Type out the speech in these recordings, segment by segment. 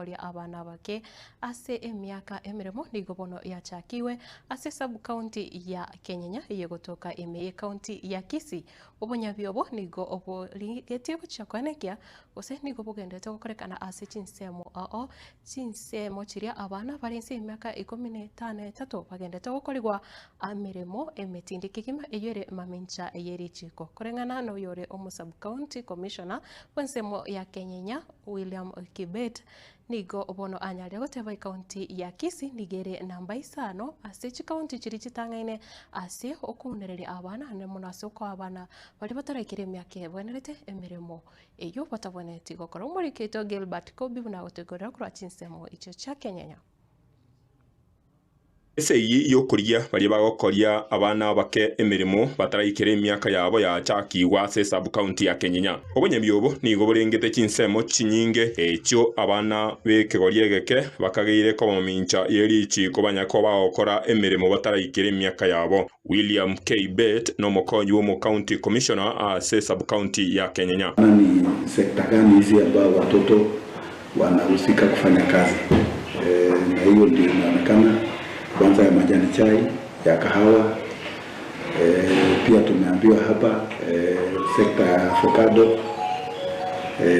y'ogokoria abana abake ase emiaka emeremo nigo bono yachakigwe ase sub-county ya Kenyenya eyegotoka ime y'ecounty ya Kisii. Obonyabi obo nigo oborigetie gochia koenekia gose nigo bogenderete gokorekana ase chinsemo ao chinsemo chiria abana bare inse y'emiaka ikomi na etano etato bagenderete gokorigwa emeremo emetindi kegima eyio ere mamincha ye richiko. Koreng'ana noyore omo-sub-county commissioner bw'ensemo ya Kenyenya William Kibet Nigo bono anyarire goteba ekaunti ya Kisii nigo ere namba isano ase chikaunti chiria chitang'aine ase okounereria abana naende mono ase okoa abana baria bataraikera emiaka ebwenerete emeremo eyio batabwenereti gokora. Omoriki oito Gilbert Kobi buna agotoigorera korwa chinsemo echio chia Kenyenya. Esegi y'okorigia baria bagokoria abana abake emeremo bataraikera emiaka yabo yachakigwa ase esub-county ya Kenyenya. Obonyemi obo nigo borengete chinsemo chinyinge echio abana b'ekegori egeke bakageire koba mamincha ye richiiko banya koba bagokora emeremo bataraikera emiaka yabo. William K. Bett nomokonyi bw'omo-county commissioner ase esub-county ya Kenyenya. Ni sekta gani hizi ambao watoto wanahusika kufanya kazi na hiyo ndio inaonekana kwanza ya majani chai, ya kahawa, pia tumeambiwa hapa sekta ya avocado,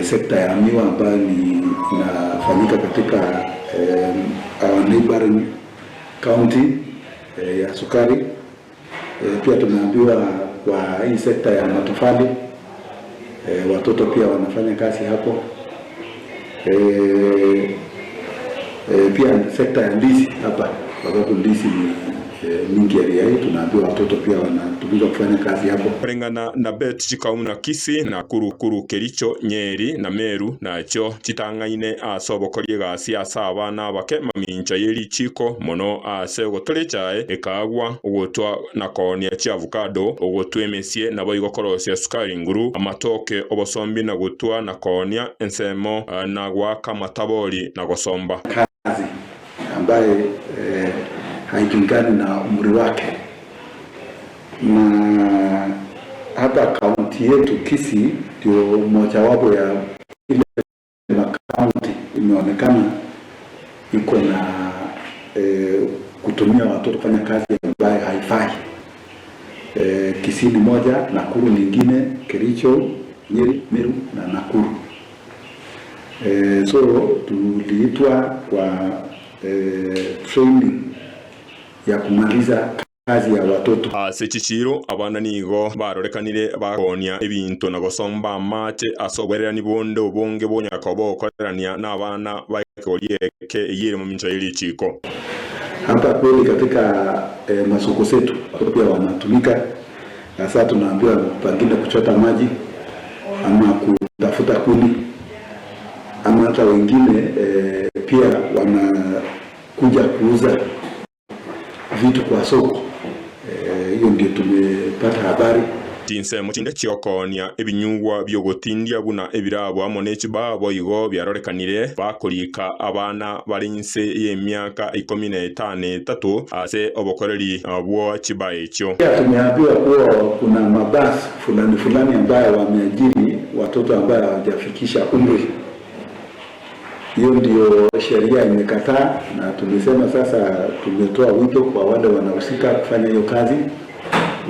sekta ya miwa ambayo ni inafanyika katika our neighboring county ya sukari. Pia tumeambiwa kwa hii sekta ya matofali watoto pia wanafanya kazi hapo. Pia sekta ya ndizi hapa, kwa sababu ndizi ni mingi area hii, tunaambiwa watoto pia wanatumika kufanya kazi hapo. Koreng'ana na Bet chikauma na Kisii, Nakuru, Kuru, Kericho, Nyeri, na Meru, nachio chitang'aine ase obokoria egasi ase abana abake mamincha ye richiiko, mono ase ogotora echae, ekaagwa, ogotwa na koonia chiavukado, ogotwa emesie, naboigo korosia sukari nguru, amatoke, obosombi na gotwa na koonia ensemo, na goaka amatabori na gosomba. Kazi ambaye hailingani na umri wake na hapa kaunti yetu Kisii ndio mojawapo ya ile makaunti imeonekana iko na kutumia watoto kufanya kazi ambayo haifai. Kisii ni moja, Nakuru ni ingine, Kericho, Nyeri, Meru na Nakuru. So tuliitwa kwa training ya kumaliza kazi ya watoto. Ase chichiiro abana nigo barorekanire bakoonia ebinto na gosomba amache ase obwererani bonde obonge bonyara koba ogokorerania nabana b'ekegori eke eyio ere momincha ye richiiko. Hapa kweli katika masoko zetu watoto pia wanatumika hasa tunaambiwa pengine kuchota maji ama kutafuta kuni ama hata wengine pia wanakuja kuuza vitu kwa soko hiyo ndio tumepata habari. Chinsemo chinde chi'okoonia ebinyugwa bi'ogotindia buna ebirabu amo ne chibaa boigo biarorekanire bakoriika abana bare inse y'emiaka ikomi na etano etato ase obokoreri bwo chibaa echio. Pia tumeambiwa kuwa kuna mabasi fulani fulani ambayo wameajiri watoto ambayo hawajafikisha umri. Hiyo ndio sheria imekataa, na tumesema sasa, tumetoa wito kwa wale wanahusika kufanya hiyo kazi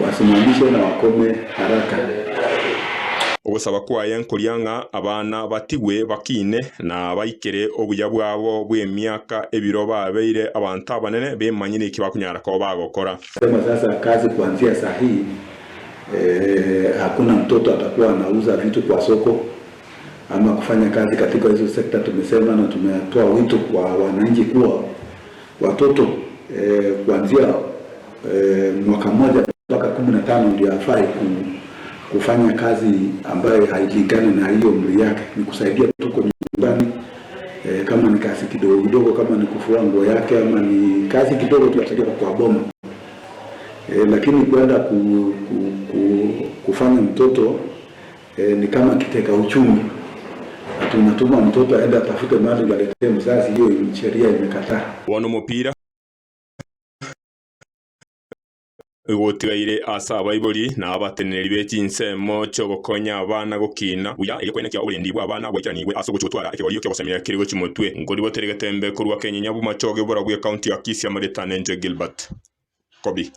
wasimamishe na wakome haraka. Ogosaba kwaye nkoria ng'a abana batigwe bakine na baikere obuya bwabo bw'emiaka ebiro babeire abanto abanene bemanyire eki bakonyara koba bagokora. Sema sasa kazi kuanzia saa hii eh, hakuna mtoto atakuwa anauza vitu kwa soko ama kufanya kazi katika hizo sekta. Tumesema na tumetoa wito kwa wananchi kuwa watoto eh, kuanzia eh, mwaka mmoja mpaka 15 ndio afai kufanya kazi ambayo hailingani na hiyo umri yake. Ni kusaidia tuko nyumbani eh, kama ni kazi kidogo kidogo, kama ni kufua nguo yake ama ni kazi kidogo tu ya kusaidia kwa boma eh, lakini kwenda ku, ku, ku, kufanya mtoto eh, ni kama kiteka uchumi. Tunatuma mtoto aende atafute mali aletee mzazi, hiyo sheria imekataa. Bono omopira. Igo otigaire ase abaibori na abateneneri be chinsemo chi'ogokonya abana gokina buya, erio koenekia oborendi bw'abana bwaicheranigwe ase ogochia gotwara ekegorio ki'ogosemia kere gochia motwe. Nkoriboteria getembe korwa Kenyenya bw'Machoge borabwo ekaunti ya Kisii amaretane inche Gilbert Kobi.